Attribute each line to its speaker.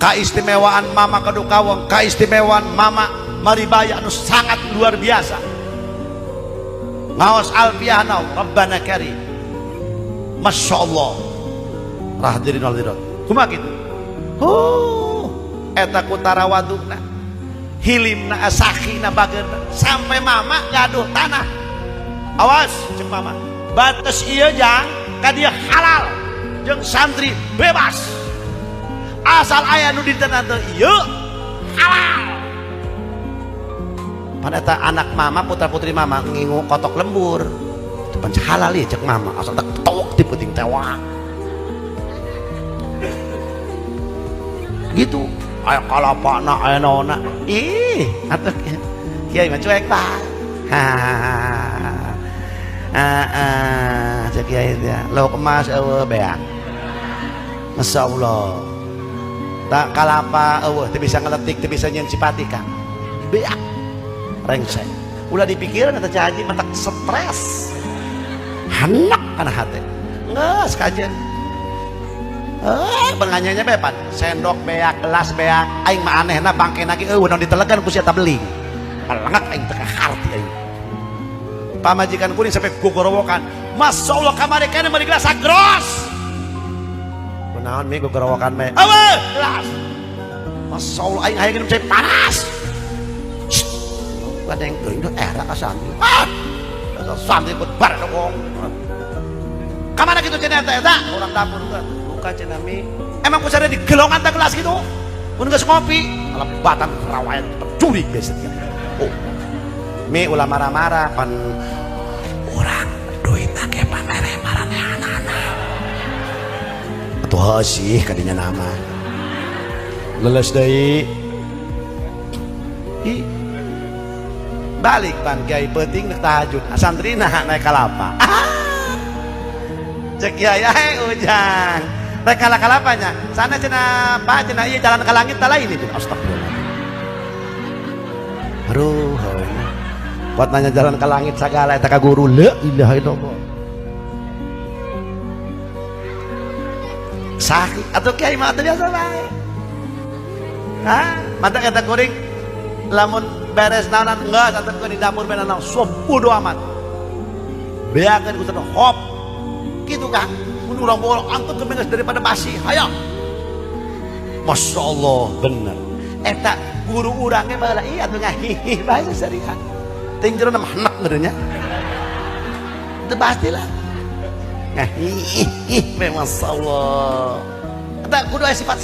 Speaker 1: Keistimewaan Mama Kadukaweng, keistimewaan Mama Maribaya anu sangat luar biasa. Ngaos alfiah nau Rabbana Karim. Masya Allah. Rahdirin wal hadirat. Kumaha kitu? Huh, eta ku tarawaduna. Hilimna, sakhina, bageurna sampai mama gaduh tanah. Awas cek mama. Batas ieu jang ka dieu halal jeung santri bebas. Asal aya nu dinten teu ieu halal. Pan eta anak mama, putra-putri mama ngingu kotok lembur. Itu pan halal ieu cek mama, asal tak towok di peuting tewak. Gitu. Aya kalapana, aya naonna. Ih, atuh kiai mah cuek pak. Ah, cek kiai teh. Lauk emas eueuh beak. Masya Allah. Tak kalapa eueuh teu bisa ngeletik, teu bisa nyeun cipati Kang. Beak. Rengsek. Ulah dipikiran eta Cah Haji matak stres. Hanak kana hate. Geus kajen. Benganyanya bepan sendok beak, gelas beak, aing mah anehna bangke lagi eueuh naon ditelegan ku si eta beling. Malengak aing teu kaharti aing. Pamajikan kuring sampai gogorowokan. Masya Allah kamari kene meuli gelas sagros. Kunaon mi gogorowokan me? Eueuh, gelas. Masya Allah aing hayang minum cai panas. Kadeng teuing era ka santri. Ah! Santri ikut bar dong. Kamana kitu cenah eta eta? Urang dapur teh. Buka cenah mi. Emang kusare digelongan teh gelas gitu? Mun geus ngopi, lebatan rawayan pencuri biasa. Oh. Mi ulah marah-marah pan urang duitna ge pamere maranehanana. Atuh sih kadinya nama. Leles deui. Ih. Balik pan kiai peuting nek tahajud, santrina naik kalapa. Ah. Cek kiai ai ujang. Rek kala-kalapanya. Sana cenah Pak cenah ieu jalan ke langit tah lain itu. Astagfirullah. Aduh, buat nanya jalan ke langit segala eta ka guru la ilaha illallah. Sakit atuh kiai mah teu biasa bae. Hah, mata eta kuring lamun beres naonan geus atuh di dapur bener naon sok bodo amat. Beakeun ku cenah hop. Gitu kan. Mun urang bawa angkut ke geus daripada basi. Hayang. Masya Allah bener. Eta guru urangnya baheula iya atuh ngahih bae seserian. Ting jero mah henek meureun nya. Teu pastilah. Ngahih we Masya Allah. Eta kudu aya sifat